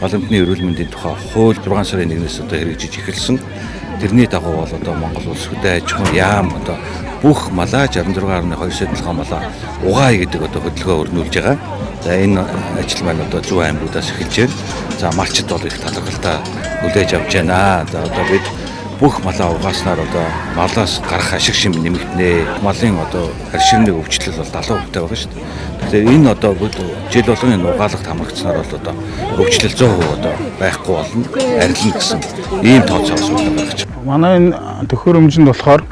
Гал амьтны эрүүл мэндийн тухай хууль 6 сарын 1-ээс одоо хэрэгжиж эхэлсэн. Тэрний дагуу бол одоо Монгол улс хөдөө аж ахуйн яам одоо бүх малаа 66.2 сая толгой малаа угаая гэдэг одоо хөдөлгөөн өрнүүлж байгаа. За, энэ ажил маань одоо зүүн аймагудаас эхэлж байна. За, малчид бол их талархалтай хүлээж авч байна. За, одоо бид бүх малаа угааснаар одоо малаас гарах ашиг шим нэмэгдэнэ. Малын одоо арширны өвчлөл бол 70% таа байгаа шүү дээ. Тэгэхээр энэ одоо жил болгон энэ угаалгад хамрагдсанаар бол одоо өвчлөл 100% одоо байхгүй болно, арилна гэсэн ийм тооцоо асуудал гаргаж байна. Манай энэ төхөөрөмжөнд болохоор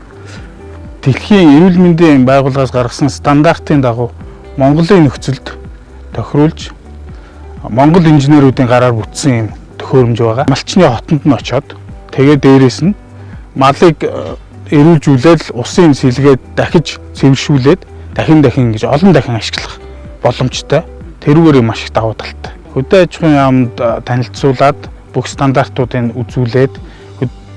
дэлхийн эрүүл мэндийн байгууллагаас гаргасан стандартын дагуу Монголын нөхцөлд тохируулж Монгол инженерүүдийн гараар бүтсэн юм төхөөрөмж байгаа. Малчны хотонд нь очоод тэгээ дээрээс нь малыг эрүүлжүүлээд усын сэлгээд дахиж цэвэршүүлээд дахин дахин ингэж олон дахин ашиглах боломжтой. Тэрүүгээр маш их давуу талтай. Хөдөө аж ахуйн яамд танилцуулаад бүх стандартуудыг үзүүлээд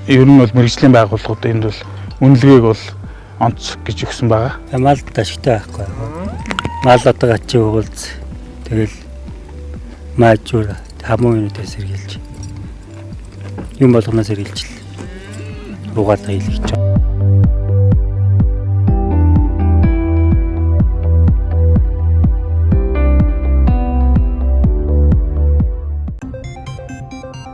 ер нь бол мэргэжлийн байгууллагууд энд бол үнэлгээг бол онц гэж өгсөн байгаа. Мал ашигтай байхгүй. Мал одоо гачи угалз тэгэл маажуур хамуу юмнуудаас сэргийлж юм болгоноос сэргийлж л угаалга хийлгэж байгаа.